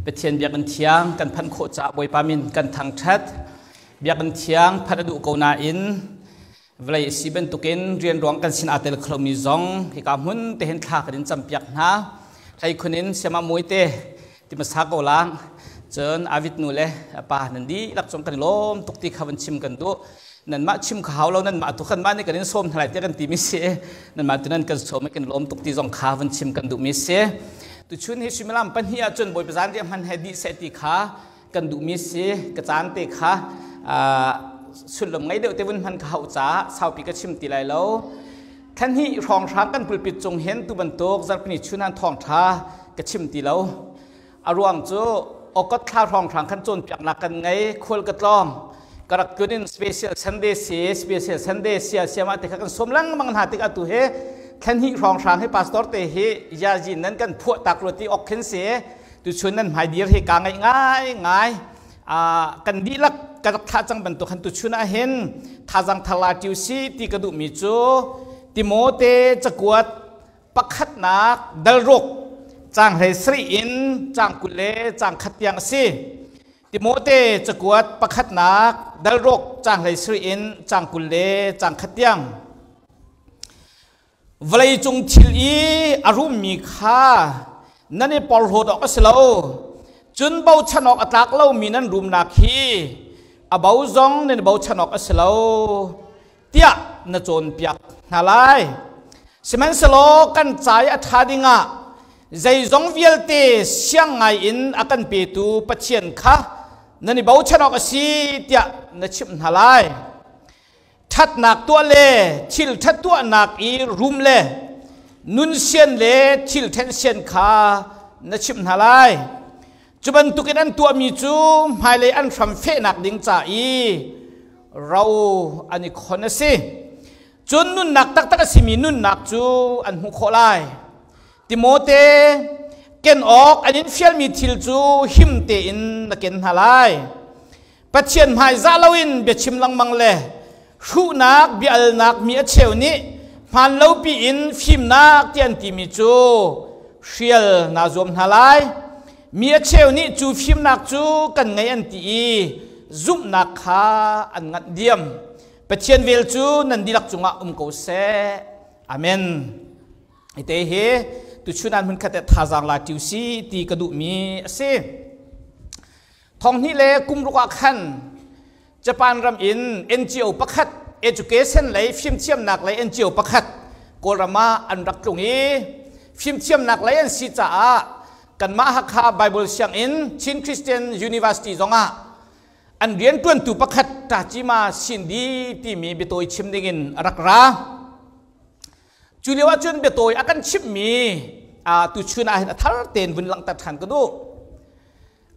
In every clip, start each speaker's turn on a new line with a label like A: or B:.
A: Pathian biakinn thiang kan phanh khawh caah Bawipa min kan thangṭhat. Biakinn thiang phanh a duh ko nain vawlei a si bantukin rian ruang kan sin aa tel khomi zong hika hmun te hin thla kan in campiak hna. Hlei khun in siama mui te ti hmasa ko lang. Cun Avid nu le pa nan dihlak cung kan i lawm tuk ti kha van chim kan duh. Nanmah chim kha hau lo, nanmah tu kanmah nih kan in sawm hna lai tiah kan timi si. Nanmah tu nan kan sawm i kan lawm tuk ti zong kha van chim kan duhmi si. Tuchun hi suimilam 2 ahcun Bawipa zan riah hman he dih seh ti kha kan duhmi si. Ka caan te kha sullam ngei deuh te vun hman ka hauh caah saupi ka chim ti lai lo. Thlan hnih hrawnghrang kan pulpit cung hin tu bantuk zarhpini chun han thawngṭha ka chim ti lo. A ruang cu August thla hrawnghrang khan cawnpiaknak kan ngei, khual ka tlawng. Ka rak tlun in special Sunday si, special Sunday sia siama te kha kan sawm lengmang hna tik atu hi thlan hnih hrawnghrang hi pastor te hi yazin nan kan phuah tak rua ti ok khin si. Tuchun nan hmai dir hi ka ngaih ngai ngai. Kan dihlak ka rak thlah cang bantuk han tuchun ah hin thazang thar la tiu si ti ka duhmi cu Timote cakuat pakhatnak dal 6 caang 17 in caang 20 le caang 1 tiang a si. Timote cakuat pakhatnak dal 6 caang 17 in caang 20 le caang 1 tiang. Vawleicung thil i a rummi kha nan i porhlawt awk a si lo. Cun bochan awk a tlak lomi nan rumnak hi a bo zong nan i bochan awk a si lo tiah na cawnpiak hna lai. Sihmanhsehlaw kan ca i a ṭha dingah zeizong vialte siang ngai in a kan petu Pathian kha nan i bochan awk a si tiah na chimh hna lai. Ṭhatnak tuah le thil ṭhat tuahnak i rum le nunsian le thil ṭhensian kha na chimh hna lai. Cu bantukin an tuahmi cu hmailei an hram fehnak ding ca i ro an i khon a si. Cun nunnak taktak a simi nunnak cu an hmuh khawh lai. Timote, ken awk an in fialmi thil cu him tein na ken hna lai. Pathian hmaizah loin biachim lengmang le hruhnak bia-alnak mi a cheu nih hmaan lopi in fimnak ti an timi cu hrial naa zuam hna lai. Mi a cheu nih cu fimnak cu kan ngei an ti i zumhnak kha an nganh diam. Pathian vel cu nan dihlak cungah um ko seh. Amen. Ite hi tuchun an hmunkhat thazaang la ṭiu si ti ka duhmi a si. 2006 ah khan Japan ram in NGO pakhat, education lei fimthiamnak lei NGO pakhat Kawlram ah an rak tlung i fimthiamnak lei an si caah kanmah Hakha Bible sianginn Chin Christian University zongah an rianṭuantu pakhat Ṭacima Sindi timi biatawi chim dingin a rak ra. Cu lio ahcun biatawi a kan chimhmi tuchun ah hin a thar tein vun langhter ṭhan ka duh.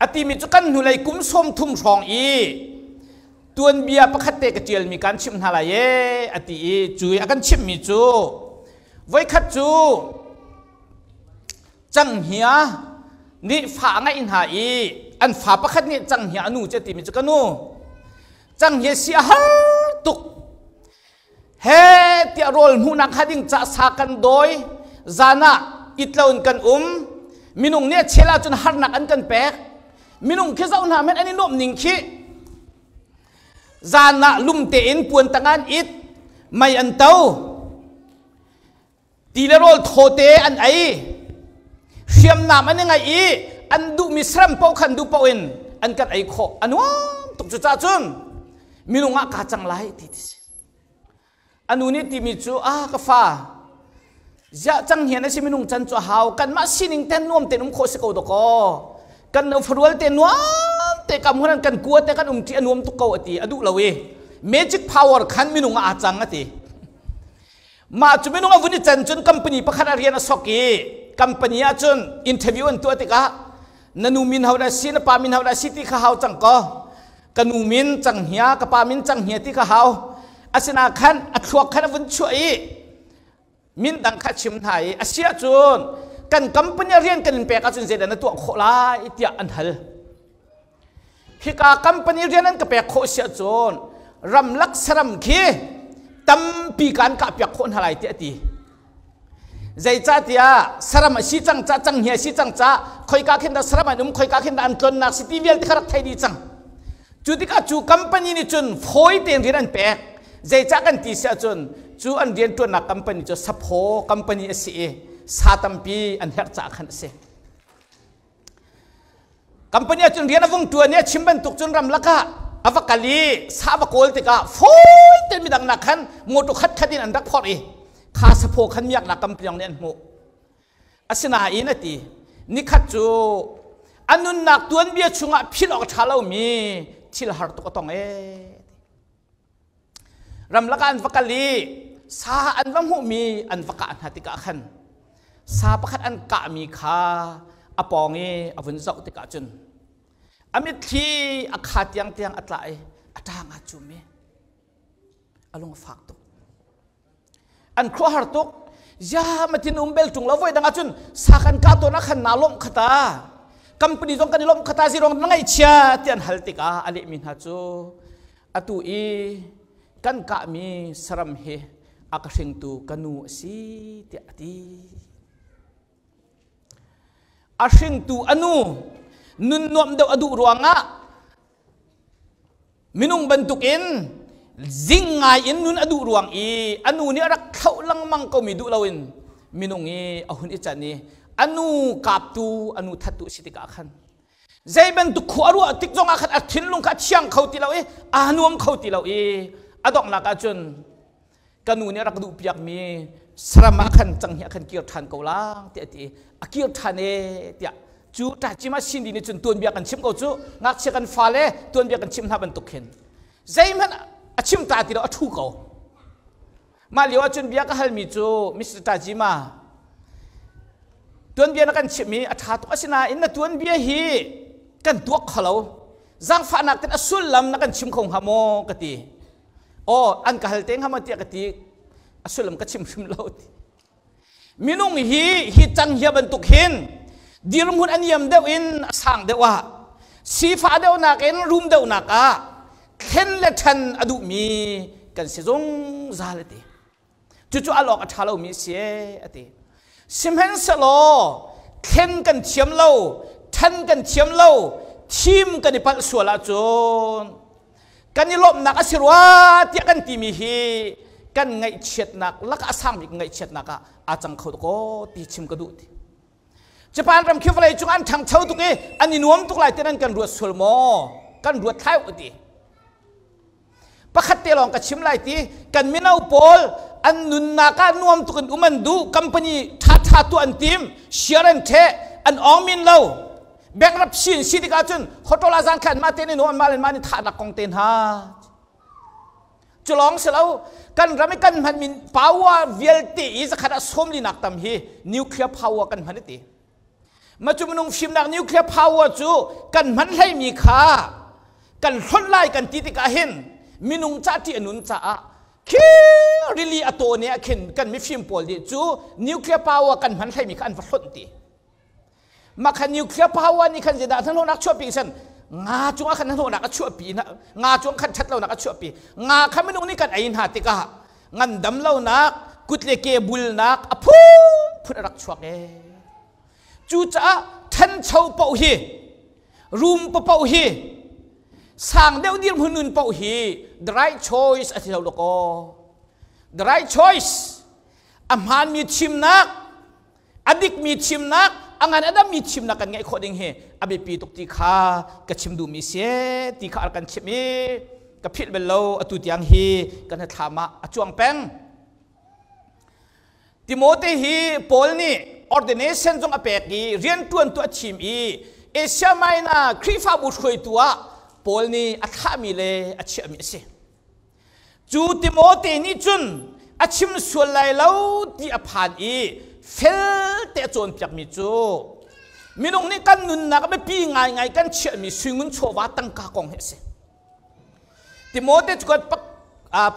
A: A timi cu kan hnulei kum 30 hrawng i tuanbia pakhat te ka ṭialmi kan chimh hna lai ee a ti i cu i a kan chimhmi cu voikhat cu canghngia nih fa a ngeih hna i an fa pakhat nih canghngia a nu cu a timi cu ka nu canghngia si a har tuk he tiah rawl hmuhnak hnga ding ca sa kan dawi, zan ah it loin kan um, minung nih a chel ahcun harnak an kan pek, minung khi zoh hna hmanh an i nuamh ning khi zan ah lum tein puan tang an it, mei an to, ti le rawl thawte an ei, hriamnam an i ngaih i an duhmi saram paoh khan duh paoh in an kan ei khawh, a nuam tuk. Cucaah cun minung ah kaa cang lai ti ti si. A nu nih timi cu a ka fa, ziah cang hian a si, minung can cu a hau, kanmah sining ten nuam ten um khawh si ko dakaw, kan no farual te nuam te kam hunan kan kua te kan um ṭi, a nuam tuk ko a ti. A duh lo i magic power khan minung ah aa cang a ti. Mah cu minung a vun i can cun company pakhat a rian a sok i company ah cun interview an tuah tikah na nu min ho dah si, na pa min ho dah si ti kha hau cang ko. Ka nu min Canghia, ka pa min Canghia ti kha hau. Asina khan a thluak khan a vun chuah i min dang kha chim hna i a si ahcun kan company rian kan in pek ahcun zeidah na tuah khawh lai tiah an hal. Hika company rian an ka pek khawh si ahcun ramlak saram khi tampi kan kah piak khawh hna lai tiah a ti. Zeicahtiah saram a si cang ca canghngia a si cang ca khoika khin dah saram an um khoika khin dah an tlonnak si ti vialte kha rak thei dih cang. Cu tikah cu company nih cun fawi tein rian an pek. Zeicah kan ti si ahcun cu an rianṭuannak company cu saphaw company a si i sa tampi an herh caah khan a si. Company ah cun rian a vung ṭuan i a chim bantuk cun ramlak ah a va kal i sa va kawl tikah fawi tein midang nak khan motor khatkhat in an rak phorh i kha saphaw khan miaknak company nih an hmuh. Asinain a ti, nikhat cu a nunnak tuanbia chungah philh awk a ṭha lomi thil har tuk a tong ee. Ramlak ah an va kal i sa an va hmuhmi an va kah hna tikah khan sa pakhat an kahmi kha a pawng i a vun zoh tikah cun a mitthli a kha tiangtiang a tla i a ṭang aa cum i a lung a fak tuk. An khuahar tuk. Ya matin um bel tung lo voi dang ahcun sa kan kah tawn ah khan naa lawmh khata. Company zong kan i lawmh khata zirong na ngaihchia ti an hal tikah a lehmi hna cu atu i kan kahmi saram hi a ka hringtu ka nu a si tiah a ti. A hringtu a nu nun nuamh deuh a duh ruangah Minung bantukin zing ngai in nun a duh ruang i a nu nih a rak thlauh lengmang komi duh loin minung i a hun i can i a nu kaptu a nu thattu a si tikah khan zei bantuk khua a ruah tik zongah khan a thinlung kha a thiang kho ti lo i aa nuam kho ti lo i a donghnak ahcun ka nu nih a rak duhpiakmi saram ah khan cang hi a khan kir ṭhan ko lang tiah a ti a kir ṭhan e tiah cu ṭacima sindi nih cun tuanbia kan chim ko cu ngakchia kan fale tuanbia kan chim hna bantuk khin zeihmanh a chim ta ti lo a ṭhu ko mah lio ah cun bia ka halmi cu Mr. Tajima tuanbia na kan chimh i a ṭha tuk asinain na tuanbia hi kan tuak kho lo zaangfahnak ten a sullam na kan chim kho hnga maw ka ti aw an ka hal te hnga maw tiah ka ti a sullam ka chim hrim lo ti minung hi hi cang hia bantuk hin dirhmun a niam deuh in a sang deuh ah sifah deuh nak in rum deuh nak ah thlen le ṭhan a duhmi kan si zungzal a ti cucu al awk a ṭha lomi a si a ti sihmanhsehlaw thlen kan thiam lo ṭhan kan thiam lo thim kan i palh sual ahcun kan i lawmhnak a si rua tiah kan timi hi kan ngaihchiatnak lakah a sang bik ngaihchiatnak ah aa cang kho tuk aw ti chim ka duh ti Japan ram khi vawlei cung an ṭhangcho tuk i an i nuam tuk lai ti nan kan ruat sual maw kan ruat thlai u ti Pakhat te lawng ka chim lai ti kan mino pawl an nunnak ah nuam tuk in um an duh company ṭhaṭha tuah an tim share an ṭheh an awng min lo bankruptcy an si tikah cun hotel ah zan khan mah te nih nuam mah le mah nih thahnak kong te hna cu lawng si lo kan ram i kan hman min power vialte i zakhat ah sawmli nak tam hi nuclear power kan hman ti Ma cu minung fimnak nuclear power cu kan hman hleimi kha kan hlonh lai kan ti tikah hin minung ca ṭih a nun caah khi rili a taw ne ah khin kan mifim pawl nih cu nuclear power kan hman hleimi kha an va hlonh ti. Mah kha nuclear power nih khan zeidah hnahnawhnak chuahpi san nga cungah khan hnahnawhnak a chuahpi nga cung khan ṭhat lonak a chuahpi nga kha minung nih kan ei hna tikah ngandam lonak kut le ke bulnak a phunphun a rak chuak ee cucaah ṭhancho paoh hi rum paoh hi sang deuh dirhmun nun paoh hi the right choice a si lo kaw the right choice a hmaanmi thimnak a dikmi thimnak a ngan a dammi thimnak kan ngeih khawh ding hi a biapi tuk ti kha ka chim duhmi si ti kha a kan chimh i ka philh bel lo atu tiang hi kan thlam ah a cuang peng Timote hi Paul nih ordination zong a pek i rianṭuan tu a thim i Asia Minor Khrihfabu hruaitu ah Paul nih a thlahmi le a chiahmi a si. Cu Timote nih cun a chim sual lai lo ti a phan i felte a cawnpiakmi cu minung nih kan nunnak a biapi ngaingai kan chiahmi suingun chawva tangka kong hi a si. Timote cu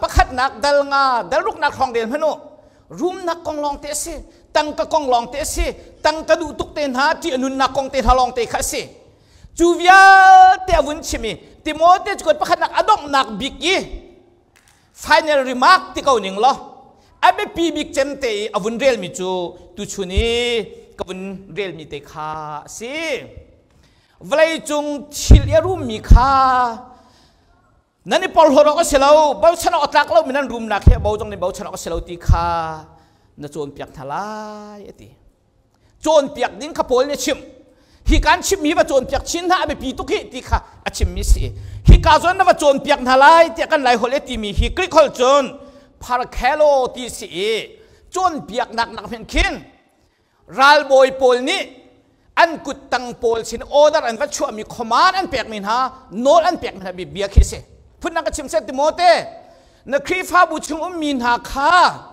A: pakhatnak dal nga dal ruknak hrawng rel hmanh u rumnak kong lawng te a si tangka kong lawng te a si tangka duh tuk te hna ṭih a nunnak kong te hna lawng te kha a si Cu vialte a vun chim i Timote cu pakhatnak a donghnak bik i final remark ti ko ning law. A biapi bik cem te i a vun relmi cu tuchun i ka vun relmi te kha a si. Vawleicung thil i a rummi kha nan i porhlawt awk a si lo, bochan awk a tlak lomi nan rumnak hi a bo zong nih bochan awk a si lo ti kha na cawnpiak hna lai a ti. Cawnpiak ding kha Paul nih a chimh. Hi kan chimmi va cawnpiak chin hna a biapi tuk hi ti kha a chimmi si. Hi ka zawn na va cawnpiak hna lai tiah kan Lai holh e timi hi Greek holh cun parkhelo ti si i cawnpiaknak nak hmenh khin ralbawi pawl nih an kuttang pawl sin order an va chuahmi command an pekmi hna nawl an pekmi hna bia khi si. Phundang ka chim seh Timote na Khrihfabu chung ummi hna kha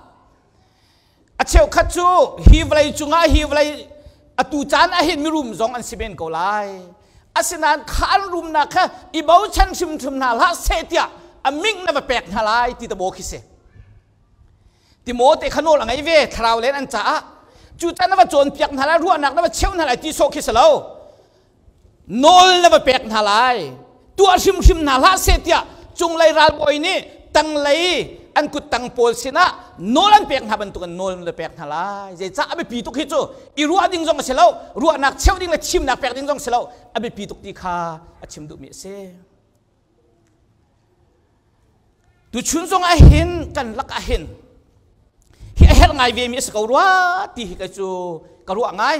A: A cheukhat cu hi vawlei cungah hi vawlei atu caan ah hin mirum zong an si men ko lai. Asinain kha an rumnak kha i bochan hrimhrim hna hlah seh tiah a ming na va pek hna lai ti tabaw khi si. Timote kha nawl a ngei ve thlarau len an caah. Cucaah na va cawnpiak hna lai, ruahnak na va cheuh hna lai ti sawh khi si lo. Nawl na va pek hna lai. Tuah hrimhrim hna hlah seh tiah cunglei ralbawi nih tanglei an kuttang pawl sinah nawl an pek hna bantukin nawl na pek hna lai. Zeicah a biapi tuk hi cu i ruah ding zong a si lo, ruahnak cheuh ding le thimnak pek ding zong si lo, a biapi tuk ti kha a chim duhmi a si. Tuchun zong ah hin kan lak ah hin hi a herh ngai ve mi a si ko rua ti hi ka cu ka ruah ngai.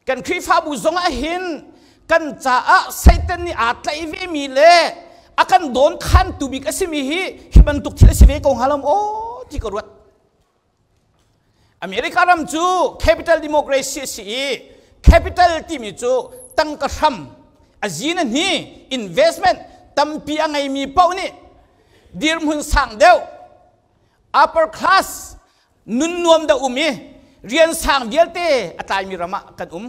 A: Kan Khrihfabu zong ah hin kan caah Satan nih aa tlaih vemi le a kan dawn khantu bik a simi hi hi bantuk thil a si ve ko hnga lo maw ti ka ruat. America ram cu capital democracy a si i capital timi cu tangka hram a zin a hni investment tampi a ngeimi paoh nih dirhmun sang deuh upper class nun nuam dah um i rian sang vialte a tlaimi ram ah kan um.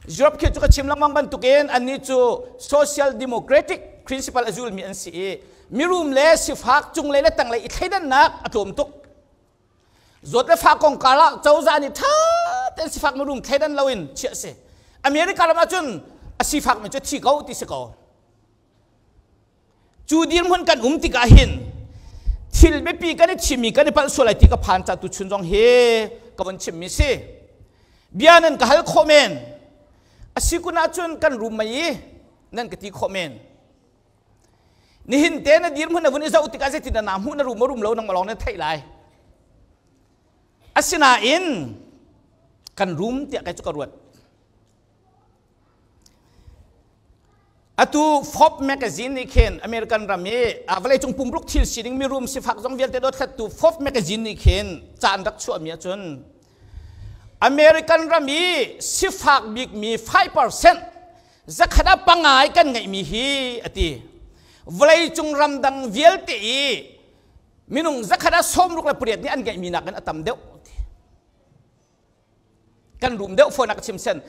A: Europe khi cu ka chim lengmang bantukin annih cu social democratic principle a zulmi an si i mirum le sifak cunglei le tanglei i thleidannak a tlawm tuk. Zawt le fak kong karah cozah nih ṭha tein sifak mirum thleidan loin chiah a si. America ram ahcun a sifakmi cu thi ko ti si ko. Cu dirhmun kan um tikah hin thil biapi kan i chimmi kan i palh sual lai ti ka phan ca tu chun zong hi ka von chimmi si. Bia nan ka hal khawh men. A si kun ahcun kan rum mei i nan ka ti khawh men. Nihin te na dirhmun na vun i zoh tikah zeitin na hmuh na rum a rum lo nangmah lawng na theih lai. Asinain kan rum tiah kai cu ka ruat. Atu Forbes magazine nih khin American ram i vawleicung pumruk thil sining mirum sifak zong vialte dothlattu Forbes magazine nih khin ca an rak chuahmi ahcun American ram i sifak bikmi 5% zakhat ah pangai kan ngeihmi hi a ti. Vawleicung ramdang vialte i minung zakhat ah 68 nih an ngeihmi nakin a tam deuh. Kan rum deuh fawn a ka chim sen.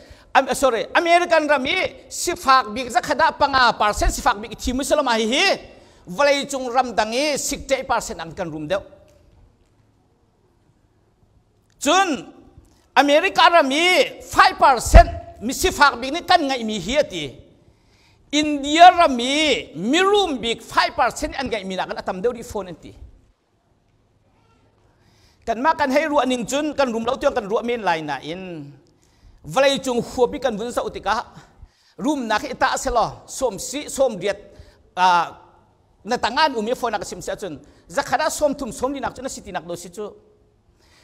A: Sorry, American ram i sifak bik zakhat ah 5% sifak bik i thim si lo ma hi hi vawleicung ramdang i 68% an kan rum deuh. Cun America ram i 5% misifak bik nih kan ngeihmi hi a ti. India ram i mirum bik 5% an ngeihmi nakin a tam deuh rih fawn an ti. Kanmah kan hei ruah ning cun kan rum lo tiang kan ruah men lai nain vawleicung huap i kan vun zoh tikah rumnak hi tah selaw sawm si sawm riat na tangan um i phone a ka chim si ahcun zakhat ah 30 40 nak cu na si tinak do si cu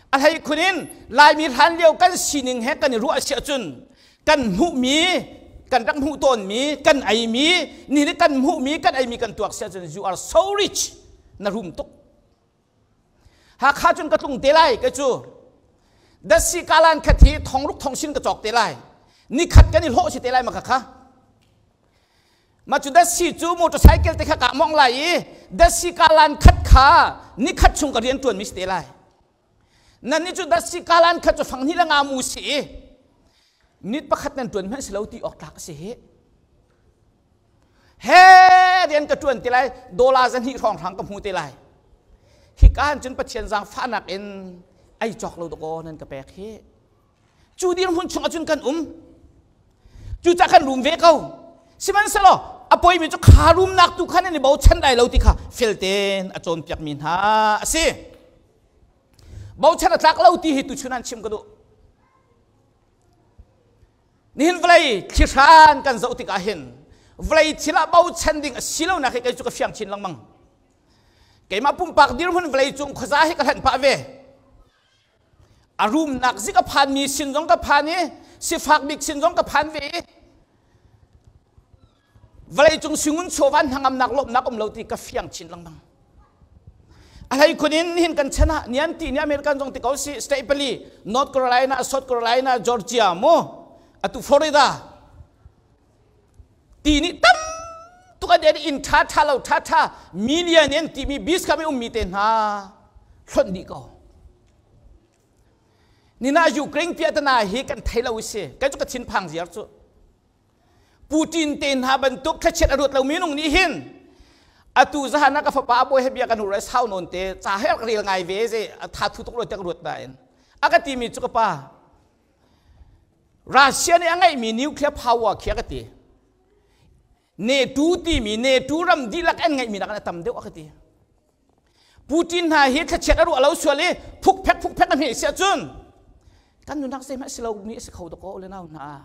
A: a hlei khun in Laimi hlan lio kan sining he kan i ruah si ahcun kan hmuhmi kan rak hmuh tawnmi kan eimi ni nih kan hmuhmi kan eimi kan tuak si ahcun you are so rich, na rum tuk. Hakha cun ka tlung te lai ka cu dasi kalan khat hi thongruk thongsin ka cawk te lai, nikhat kan i hlawh si te lai ma kha kha ma cu dasi cu motorcycle te kha ka mong lai i dasi kalan khat kha nikhat chung ka rian tuan mi si te lai. Nan ni cu dasi kalan khat cu fang hnih le nga mu si i minute pakhat nan tuan hmanh si lo ti awk tlak a si hi. He rian ka tuan ti lai, dollar 200 hrawng hrang ka hmu te lai. Hi kaan cun Pathian zaangfahnak in ei cawk lo dakaw nan ka pek hi. Cu dirhmun chung ahcun kan um. Cucah kan rum ve ko. Sihmanhsehlaw a poimi cu kha rumnak tu khan an i bochan lai lo ti kha felten a cawnpiakmi hna a si. Bochan a tlak lo ti hi tuchun an chim ka duh. Nihin vawlei thlihran kan zoh tikah hin vawlei thil ah bochan ding a si lo nak hi kei cu ka fiang chin lengmang. Keimah pumpak dirhmun vawlei cung khuaza hi ka hlanh pah ve. A rumnak zik a phanmi sin zong ka phan i sifak bik sin zong ka phan ve i vawlei cung singun chawva hnangamnak lawmhnak um lo ti ka fiang chin lengmang. A hlei khun in nihin kan chan ah nian ti ni American zong ti ko si state pali North Carolina, South Carolina, Georgia mu atu Florida ti nih tam tuk an in tha tha lo tha tha million in timi bis kha mi ummi te hna hlonh dih ko. Nina Ukraine piahtana hi kan thei lo si kan cu ka thin phang ziar cu. Putin te hna bantuk thlachiat a ruat lomi nung nih hin atu zahan ah ka fapa bawi he bia kan ru sau nawn te ca he rak rel ngai ve ze tha thu tuk lo te ka ruat nain a ka timi cu ka pa Russia nih a ngeihmi nuclear power khi a ka ti NATO timi NATO ram dihlak an ngeihmi nak a tam deuh a ka ti Putin hna hi thlachiat a ruah lo sual i phukphek phukphek a hmeh si ahcun kan nunak zeihmanh si lo mi a si kho dawkaw le nau hna.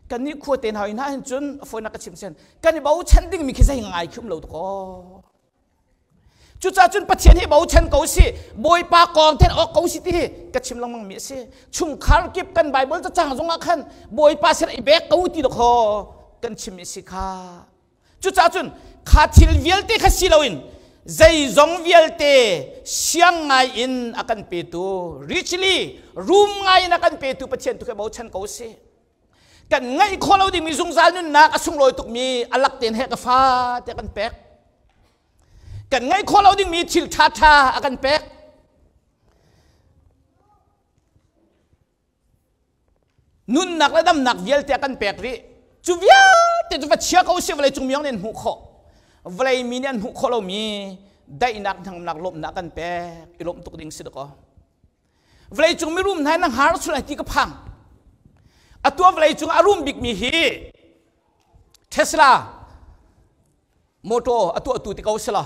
A: Kannih khuate hna hna hin cun a fawinak ka chim sen kan i bochan dingmi khi zei ngai khi um lo dawkaw. Cucaah cun Pathian hi bochan ko si, Bawipa kong then awk ko si ti hi ka chim lengmang mi a si. Chungkhar kip kan Bible cacang zongah khan Bawipa sin i bek ko ti dawkaw kan chim mi si kha. Cucaah cun kha thil vialte kha si loin zeizong vialte siang ngai in a kan petu richly rum ngai in a kan petu Pathian tu khi bochan ko si. Kan ngaih khawh lo dingmi zungzal nunnak a sunglawi tukmi a lak tein he ka fa te kan pek. Kan ngaih khawh lo dingmi thil ṭha ṭha a kan pek. Nunnak le damnak vialte a kan pek rih. Cu vialte cu va chia ko sih vawlei cung miong nih an hmuh khawh. Vawlei mi nih an hmuh khawh lomi daihnak hnangamnak lawmhnak kan pek i lawmh tuk ding si dakaw. Vawlei cung mirum hna na hngar sul ai ti ka phang. Atu vawlei cung a rum bikmi hi Tesla motor a tuahtu ti ko sila.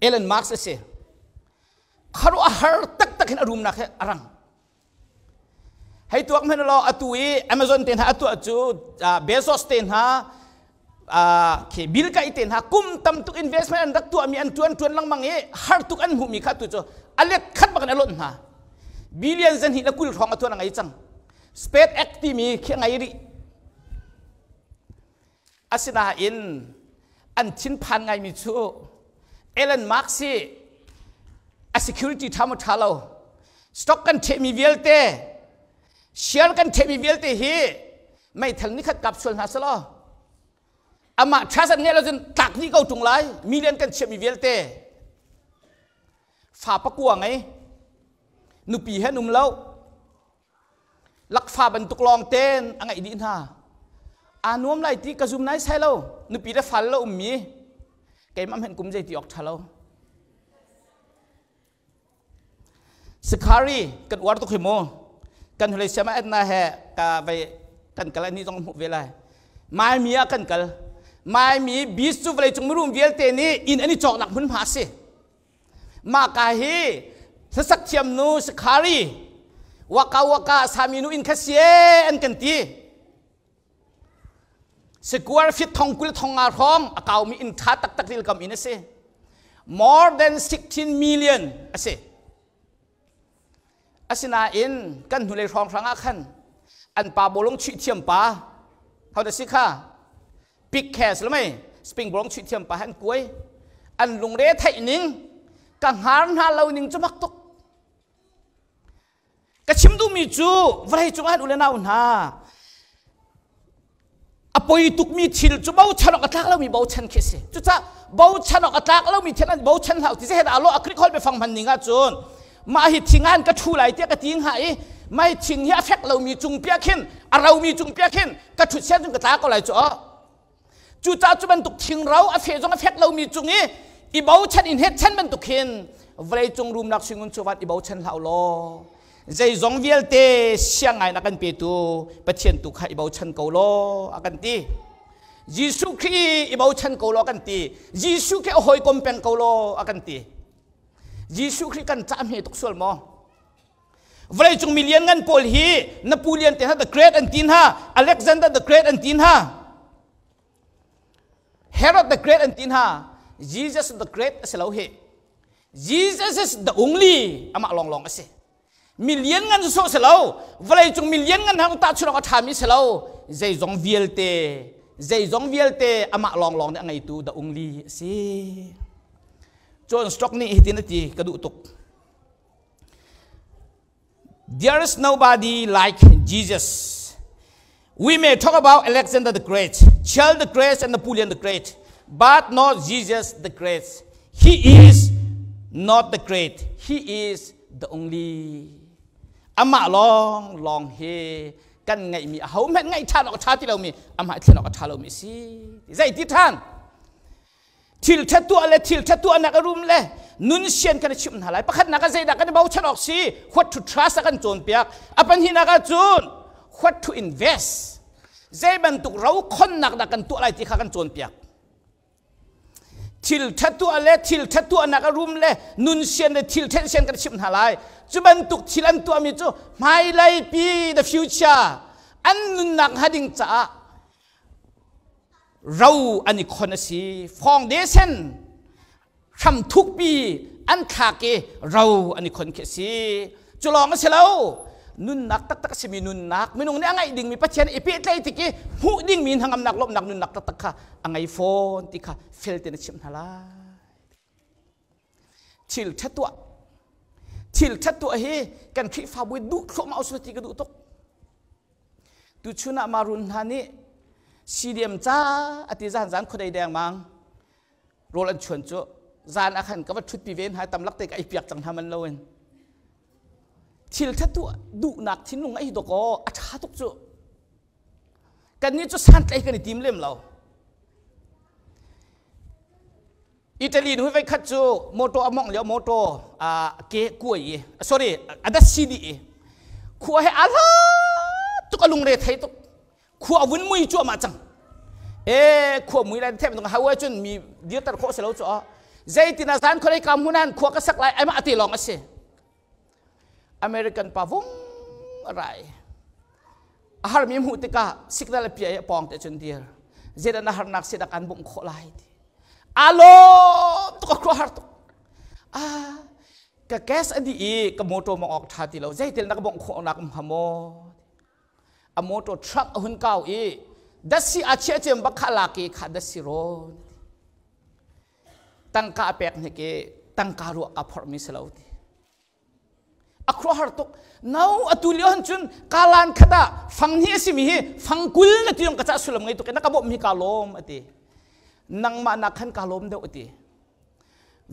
A: Elon Musk a si. Khuaruah har taktak hin a rumnak hi a rang. Hei tuak hmanh law atu i Amazon te hna atu cu Bezos te hna khi Bill Gates te hna kum tam tuk investment an rak tuahmi an tuan tuan lengmang i har tuk an hmuhmi kha tu cu a let khat bak in a lonh hna. Billion zan hi le 20 hrawng a tuan a ngei cang. SpaceX timi khi a ngei rih. Asinain an thinphan ngaimi cu Elon Musk hi a security ṭha maw ṭha lo stock kan ṭhehmi vialte share kan ṭhehmi vialte hi meithal nikhat kap sual hna selaw amah ṭha zat ngeih lo cun tlak dih ko ṭung lai million kan chiahmi vialte fa pakua ngei nupi he an um lo Lakfa bantuk lawng ten a ngeih dih hna. Aa nuam lai ti ka zum nai sai lo. Nupi le fal lo ummi keimah hmenh kum zei ti awk ṭha lo. Sikhari kan uar tuk hi mu. Kan hulei siam ah etna he ka vei kan kal ani zong hmuh ve lai. Miami ah kan kal. Miami beach cu vawlei cung mirum vialte nih inn an i cawknak hmunhma a si. Mah ka hi hlasak thiam nu Sakhari waka waka sami nu in kha sie an kan ti. Square feet thong 20 thong nga hrawng a kaumi inn tha taktak rilkam inn a si. More than 16 million a si. Asinain kan hnulei hrawnghrang ah khan an pa bawlung chuih thiam pa ho da si kha pik khe si mei spring bawlung chuih thiam pa han kuai an lungre theih ning ka hngar hna lo ning cu mak tuk ka chim duhmi cu vawlei cung ah u le nau hna a poi tukmi thil cu bochan awk a tlak lomi bochan khi a si cucaah bochan awk a tlak lomi thil an bochan hlah ti zehe dah lo a Greek holh biafang hman ning ahcun mah hi thing ah an ka ṭhu lai tiah ka ti hnga i mai thing hi a fek lomi cung piah khin a romi cung piah khin ka ṭhut sian cun ka tla ko lai cu cucaah cu bantuk thing ro a fe zong a fek lomi cung i i bochan in het chan bantuk khin vawlei cung rumnak singun chuvat i bochan hlah law Zeizong vialte siang ngai na kan petu Pathian tu kha i bochan ko law a kan ti. Jesuh Khrih i bochan ko law a kan ti. Jesuh khi a hawikom peng ko law a kan ti. Jesuh Khrih kan cah hme tuk sual maw? Vawleicung mi lianngan pawl hi Napoleon te hna the Great an ti hna, Alexander the Great an ti hna, Herod the Great an ti hna. Jesus the Great a si lo hi. Jesus is the only amah lawnglawng a si. Mi lianngan cu sawh si lo, vawleicung mi lianngan hna tahchunh awk a ṭhami si lo. Zeizong vialte, zeizong vialte amah lawnglawng nih a ngeitu the only a si. John Stock nih hitin a ti, ka duh tuk. There is nobody like Jesus. We may talk about Alexander the Great, Charles the Great, and Napoleon the Great, but not Jesus the Great. He is not the great. He is the only. Amah long long he kan ngeihmi aho hmanh ngaih ṭhan awk a ṭha ti lomi amah thlen awk a ṭha lomi si. Zei ti ṭhan? Thil ṭha tuah le thil ṭha tuahnak a rum le nun sian kan i chimh hna lai. Pakhatnak ah zeidah kan i bochan awk si? What to trust a kan cawnpiak. A pahnihnak ah cun what to invest. Zei bantuk ro khonnak dah kan tuah lai ti kha kan cawnpiak. Thil ṭha tuah le thil ṭha tuahnak a rum le nun sian le thil ṭhen sian kan chimh hna lai. Cu bantuk thil an tuahmi cu hmailei pi the future an nunnak hnga ding caah ro an i khon a si. Foundation hram thukpi an thlak i ro an i khon khi a si. Cu lawng a si lo. Nunnak taktak a simi nunnak minung nih a ngeih dingmi Pathian i pehtlaih tik i hmuh dingmi hnangamnak lawmhnak nunnak taktak kha a ngei fawn ti kha fel tein a chimh hna lai. Thil ṭha tuah. Thil ṭha tuah hi kan Khrihfabu i duh thluahmah usih ti ka duh tuk. Tuchun ah Marun hna nih CDM ca a ti zan zan khuadei dengmang rawl an chuan cu zan ah khan ka va ṭhutpi ve hna tam lak te ka ei piak cang hna man loin thil ṭha tuah duhnak thinlung ai dawk aw a ṭha tuk cu kannih cu santlai kan i tim lem lo. Italy nu voi khat cu motor a mongh lio motor a ke kuai i sorry a dat si dih i khua he a hla tuk a lungre thei tuk khua a vun mui cuahmah cang e khua mui lai them tung hawa cun mi dirter khawh si lo cu zeitin a zan khualei kam hunan khua ka sak lai ai mah ate lawng a si. American pa vung a rai. A harmi hmuh tikah signal a pia i a pawng te cun dir. Zeidah na harnak si dah kan bawmh khawh lai ti. A lawm tuk a khuaruahhar tuk. Ah, ka gas a dih i ka motor mong awk ṭha ti lo. Zeitil na ka bawmh khawh nak um hnga maw? A motor truck a hun kau i dasi a chiah cem bak kha lak i kha dasi rawn. Tangka a pek hnik i tangka ruah ka phorhmi si lo ti. A khuaruahhar tuk. No, atu lio han cun kalan khat ah fang hnih a simi hi fang 20 na ti ka cah sulam ngei tuk i na ka bawmh hi ka lawm a ti. Nangmah nak khan ka lawm deuh a ti.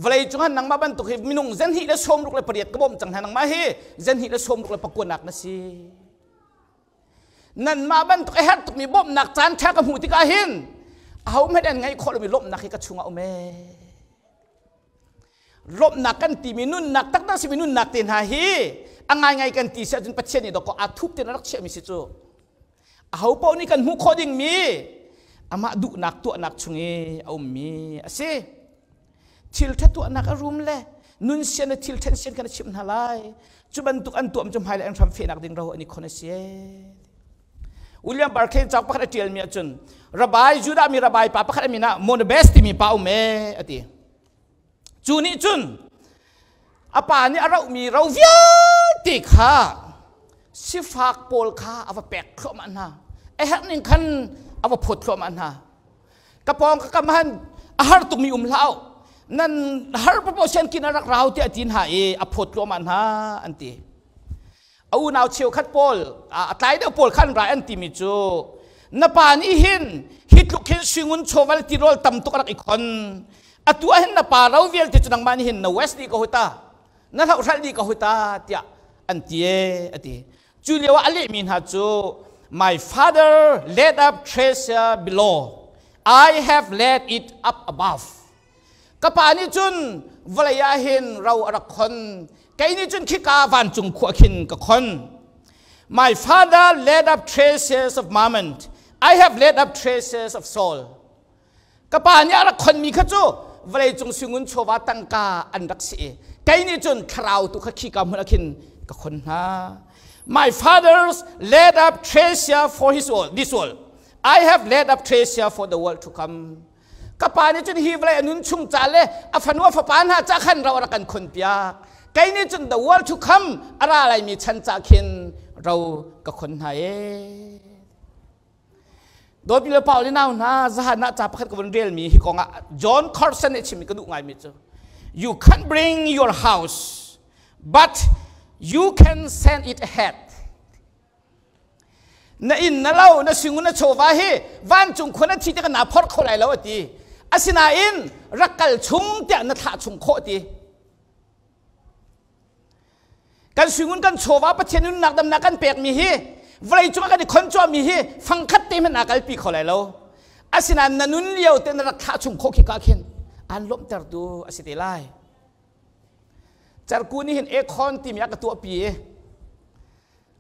A: Vawlei cung han nangmah bantuk hi minung zen hnih le 68 ka bawmh cang hna nangmah hi zen hnih le 69 nak na si. Nanmah bantuk a herh tukmi bawmhnak caan ṭha ka hmuh tikah hin ahohmanh an ngeih khawh lomi lawmhnak hi ka chungah um ee. Lawmhnak kan timi nunnak taktak simi nunnak te hna hi a ngaingai kan ti si ahcun Pathian nih dawkaw aa thup tein a rak chiahmi si cu. Aho paoh nih kan hmuh khawh dingmi amah duhnak tuahnak chung i a ummi a si. Thil ṭha tuahnak a rum le nun sian le thil ṭhen sian kan chimh hna lai. Cu bantuk an tuam cu hmailei an hram fehnak ding ro an i khon a si. William Barclay cauk pakhat a ṭialmi ahcun Rabbi Judah mi rabbi pa pakhat a min ah Monobes timi pa um ee a ti. Cu nih cun a pa nih a rohmi ro vialte kha sifak pawl kha a va pek thluahmah hna. A herh ning khan a va phawt thluahmah hna. Ka pawng ka kam han a har tukmi um hlah nan har papo sian kin a rak rau tiah ti hna i a phawt thluahmah hna an ti. A unau cheukhat pawl a tlai deuh pawl khan rai an timi cu na pa nih hin hi tluk hin suingun chawval tirawl tam tuk a rak i khon atu ah hin na pa ro vialte cu nangmah nih hin na west dih ko huta na hlohral dih ko huta tiah an ti e a ti. Cu lio ah a lehmi hna cu my father laid up treasure below I have laid it up above. Ka pa nih cun vawlei ah hin ro a rak khon kei nih cun khika vancung khua khin ka khon. My father laid up treasures of mammon I have laid up treasures of soul. Ka pa nih a rak khonmi kha cu vawleicung singun chawva tangka an rak si i. Kei nih cun thlarau tu kha khika hmun ah khin ka khon hna. My fathers laid up treasure for his world, this world. I have laid up treasure for the world to come. Ka pa nih cun hi vawlei a nun chung ca le a fanu a fapa hna ca khan ro a rak kan khon piak. Kei nih cun the world to come a ra laimi chan ca khin ro ka khon hna ee. Dawtmi le Paul le nau hna zahan ah ca pakhat ka vun relmi hi kong ah John Carson nih chimmi ka duh ngaimi cu You can't bring your house but you can send it ahead. Na inn na lo na singun na chawva hi vancung khua na thi tikah naa phorh kho lai lo a ti. Asinain rak kal chung tiah na thlah chung khawh ti. Kan suingun kan chawva Pathian nunnak damnak kan pekmi hi vawlei cungah kan i khon cuahmi hi fangkhat te hmanh aa kalpi kho lai lo. Asinain na nun lio te na rak thlah chung khawh khi ka khin aan lawmhtertu a si te lai. Cerku nih hin aircon timi a ka tuahpi i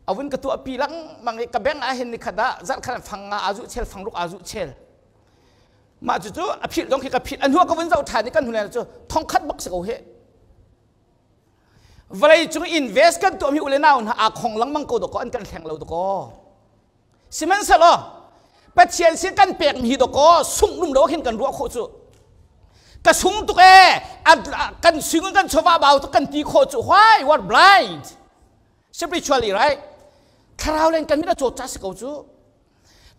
A: a vun ka tuahpi lengmang i ka beng ah hin nikhat ah zarhkhat fang nga aa zuh chel fang ruk aa zuh chel. Mah cucu a philh dong khi ka philh a hnu ka vun zoh ṭhan i kan hnu cu thongkhat bak si ko heh. Vawlei cung invest kan tuahmi u le nau hna aa khong lengmang ko dawkaw an kan hleng lo dawkaw. Sihmanhsehlaw Pathian sin kan pekmi hi dawkaw sungh rum lo khin kan ruah khawh cu. Ka sung tuk ee kan singun kan chawva bau tuk kan ti khawh cu. Why? We are blind. Spiritually, right? Thlarau len kan mit a cawt ca si ko cu.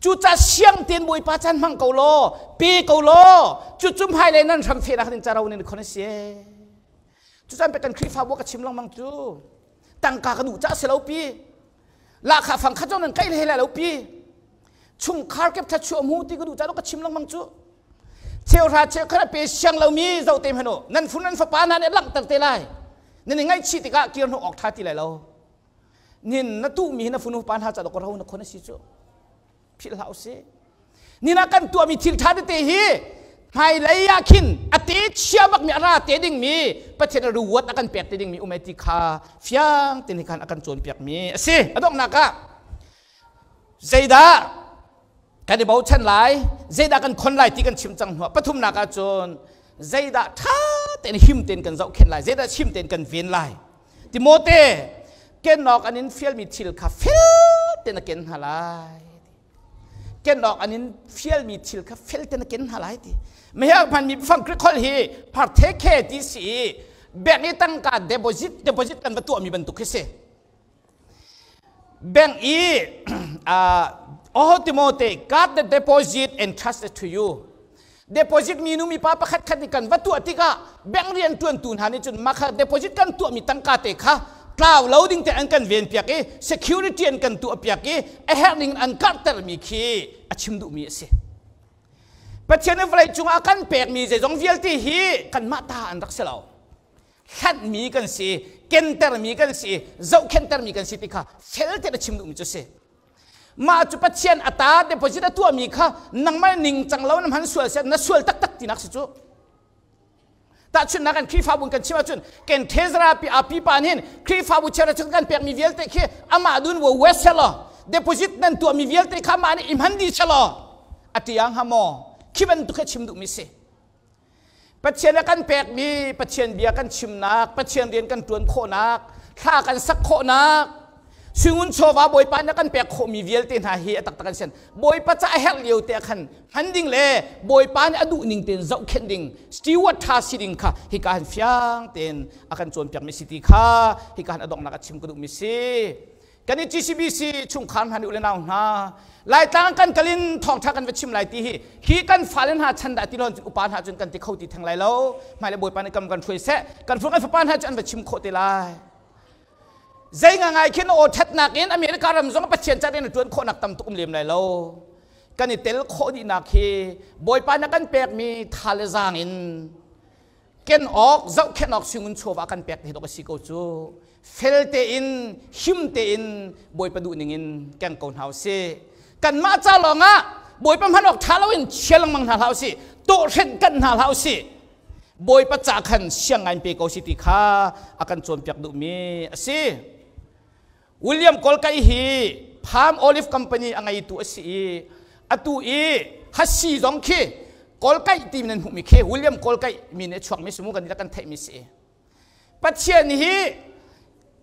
A: Cucaah siang tein Bawipa caan hmang ko law, pe ko law, cucu hmailei nan hram fehnak ding ca ro nan i khon a si. Cucan pe kan Khrihfabu ka chim lengmang cu tangka ka duh ca si lo pi. Lahkhah fang khat zong nan kaih hlei lai lo pi. Chungkhar kep tha chuah mu ti ka duh ca ka chim lengmang cu. Cheuhra cheukhat a pe siang lomi zoh te hmanh u. Nan fun nan fapa hna nih langhter te lai. Nan i ngaihchih tikah kir hnu awk tha ti lai lo. Nin na tuhmi hi na funu pa hna ca dawk ro na khon a si cu philh hlah usih. Nin ah kan tuahmi thil ṭha tete hi hmailei ah khin a te chia bakmi a ra te dingmi Pathian a reward a kan pek te dingmi um ai ti kha fiang tein hi khan a kan cawnpiakmi a si. A donghnak ah zeidah kan i bochan lai zeidah kan khon lai ti kan chim cang hnuah pathumnak ah cun zeidah ṭha tein him tein kan zohkhenh lai zeidah him tein kan ven lai Timote ken awk an in fialmi thil kha fel tein a ken hna lai ken awk an in fialmi thil kha fel tein a ken hna lai ti mehak hmanmi fang Greek holh hi partheke ti si i bank i tangka deposit deposit kan va tuahmi bantuk khi si Bank i oh Timote got the deposit entrusted to you. Deposit mi nu mipa pakhat khat nih kan va tuah tikah bank rian tuantu hna nih cun mah kha deposit kan tuahmi tangka te kha tlau lo ding te an kan ven piak i security an kan tuah piak i a herh ning an karhtermi khi a chim duhmi a si. Pathian nih vawlei cungah a kan pekmi zeizong vialte hi kanmah ta an rak si lo. Hlanhmi kan si, kentermi kan si, zohkhenhtermi kan si ti kha fel tein a chim duhmi cu si. Mah cu Pathian a ta deposit a tuahmi kha nangmah ningcang lo na hman sual si na sual taktak tinak si cu. Tahchunhnak kan Khrihfabu kan chim ahcun ken thezara pi a pipa nih Khrihfabu chera chung kan pekmi vialte khi amah dun wo west selaw deposit nan tuahmi vialte kha amah nih i hman dih selaw a tiang ha maw khi bantuk kha chim duhmi si. Pathian a kan pekmi Pathian bia kan chimnak, Pathian rian kan ṭuan khawhnak, thla kan sak khawhnak, suingun chawva Bawipa nih a kan pek khawhmi vialte hna hi a taktak an si. Bawipa ca a herh lio te ah khan hman ding le Bawipa nih a duh ning tein zohkhenh ding, steward ṭha si ding kha hika han fiang tein a kan cawnpiakmi si ti kha hika han a donghnak a chim ka duhmi si. Kan i GCBC chungkhar hna nih u le nau hna Laitlang kan kal in thawngtha kan va chim lai ti hi hi kan fale hna chan dah ti lon upa hna cun kan ti kho ti theng lai lo hmai le bawipa nih kam kan hruai seh kan fur kan fapa hna cu an va chim khawh te lai zei nga ngai khin aw thatnak in America ram zong Pathian ca in tuan khawhnak tam tuk um lem lai lo kan i tel khawh dihnak hi bawipa na kan pekmi tha le zaang in ken awk zohkhenh awk singun chawva kan pek hi dok a si ko cu fel tein him tein bawipa duh ning in keng ko hna usih kanmah ca lawngah bawipa hman awk ṭha loin chia lengmang hna hlah usih tawhhrenh kan hna hlah usih bawipa ca khan siang ngai pe ko si ti kha a kan cawnpiak duhmi a si William Kolkai hi Palm Olive Company a ngeitu a si i atu i hasi zong khi Kolkai ti nan hmuhmi khi William Kolkai mi nih a chuakmi si mu kan kan theihmi si. Pathian hi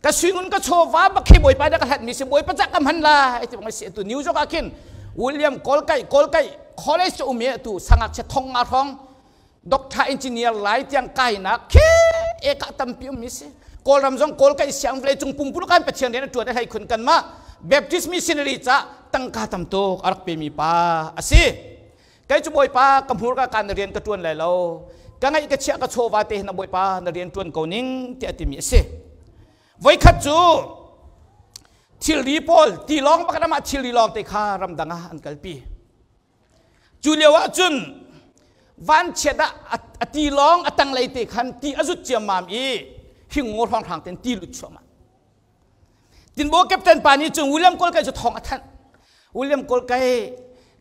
A: ka suingun ka chawva bak khi Bawipa dah ka hlat mi si, Bawipa cah ka hman lai ti bang si. Tu New York ah khin William Kolkai Kolkai College cu um i tu sangak che thong nga hrawng doctor, engineer lai tiang kainak khi eka tampi um mi si. Kawlram zong Kawl kai siang vle cung pumpulu kan Pathian rian a tuan a hlei khun kan mah Baptist missionary ca tangka tam tuk a rak pe mi pa a si. Kei cu Bawipa ka hmur ka kan na rian ka tuan lai lo, ka ngaih ka chiah ka chawva te hin Bawipa na rian tuan ko ning tiah timi a si. Voikhat cu thilri pawl tilawng pakhat amah thilri lawng te kha ramdang ah an kalpi. Cu lio ah cun vanchiat ah a tilawng a tanglei te khan ti a zut ciammam i hingngaw hrawnghrang ten ti lut chuahmah. Tinbaw captain pa nih cun William Kolkai cu thawng a thanh. William Kolkai,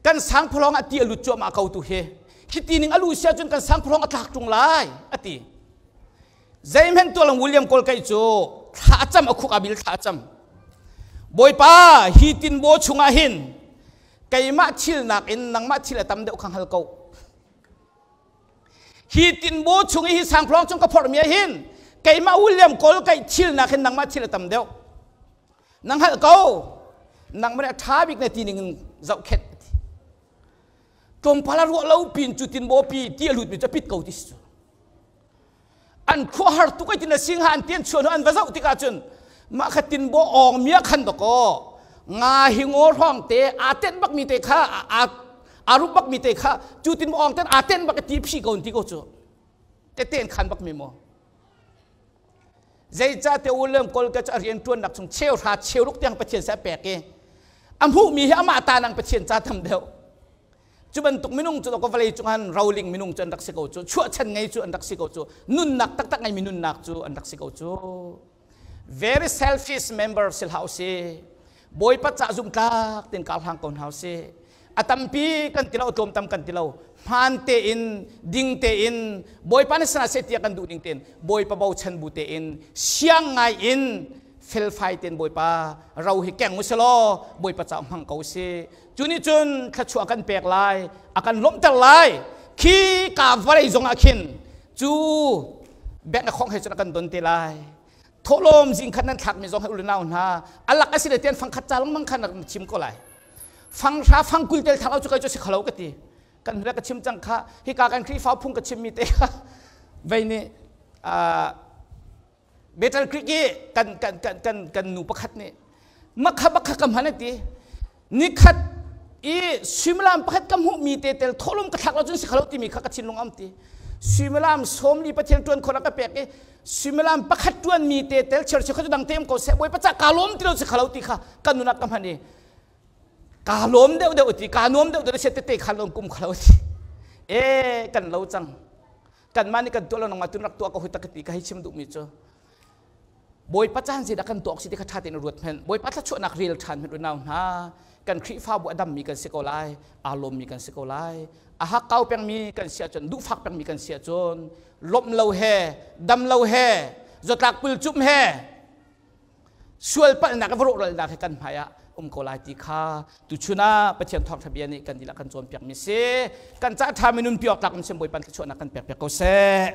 A: kan sangphalawng ah ti a lut cuahmah ko tu hi. Hi ti ning a lu sia cun kan sangphalawng a tlak ṭung lai a ti. Zeihmanh tuah lo William Kolkai cu thla a cam, a khuk a bil, thla a cam. Bawipa, hi tinbaw chungah hin keimah thil nakin nangmah thil a tam deuh kha hngal ko. Hi tinbaw chung i hi sangphalawng chung ka phorhmi ah hin keimah William Kawl kai thil nak hin nangmah thil a tam deuh. Na hngalh ko. Nangmah nih a ṭha bik na ti ning in zohkhenh. Tlawmpal a ruah lo pin cu tinbaw pi ti a lutmi cu a pit ko ti si cu. An khuahar tuk ai tin a sing ha an tian chuan an va zoh tikah cun mah kha tinbaw awng mia khan dakaw nga hi ngaw hrawng te aa tenh bak mi te kha, aa rup bak mi te kha, cu tinbaw awng ten aa tenh bak ti phi ko ti ko cu te ten khan bak mi maw. Zeicah te William Kolka cu a rian ṭuannak chung cheu hra cheu ruk tiang Pathian se a pek i a hmuhmi hi amah ta nang Pathian ca tam deuh. Cu bantuk minung cu vawlei cung han roling minung cu an rak si ko cu, chuahchan ngei cu an rak si ko cu, nunnak taktak ngei mi nunnak cu an rak si ko cu. Very selfish member si hlah si, Bawipa ca zumtlak tin kar hlang ko hna si. A tampi kan ti lo, tlawm tam kan ti lo, hmaan tein, ding tein, Bawipa nih sana se tiah kan duh ding tein, Bawipa bochan bu tein, siang ngai in, felfai tein Bawipa ro hi keng u selaw Bawipa ca hmang ko si. Cu nih cun thluachuah kan pek lai, a kan lawmhter lai. Khi ka vawlei zongah khin cu bank a khong he cun a kan don te lai. Thawhlawm zing khat nan thlakmi zong he ulenau hna alak a si le tian fangkhat ca lengmang khan rak chim ko lai. Fang hra fang 20 tel thak lo cu kai cu si khalo ka ti. Kan rak ka chim cang kha, hika kan Khrihfa phung ka chimmi te kha vei nih Battle Creek i kan kan kan kan kan nu pakhat nih makha bakha ka hman ati. Nikhat i suimilam pakhat ka hmuh mi te tel tholum ka thlak lo cun si khalo timi kha ka thinlung am ti. Suimilam 40 Pathian tuan khona ka pek i suimilam pakhat tuan mi te tel chir kha cu dang te ko se Bawipa ca ka lawm ti lo si khalo ti kha kan nunak ka hman i ka lawm deuh deuh ti, ka nuam deuh deuh se te te kha lawm kum khalo ti e kan lo cang. Kanmah nih kan tuah lo, nangmah tun rak tuah ko hui tak ti ka hei chim duhmi cu, Bawipa caan zeidah kan tuah si ti kha ṭha tein ruat hmenh. Bawipa thluachuahnak rel ṭhan hmenh. Unau hna, kan Khrihfabu a dammi kan si ko lai, aa lawmmi kan si ko lai. A hakkau pengmi kan si ahcun, duhfak pengmi kan si ahcun, lawmh lo he, dam lo he, zawtlak pulcum he, sual palhnak rawhralnak he kan hmai ah um ko lai ti kha tuchun ah Pathian thawngṭha bia nih kan dihlak kan cawnpiak mi si. Kan ca ṭha minun piawk tlak in sim Bawipa thluachuahnak kan pek piak ko seh.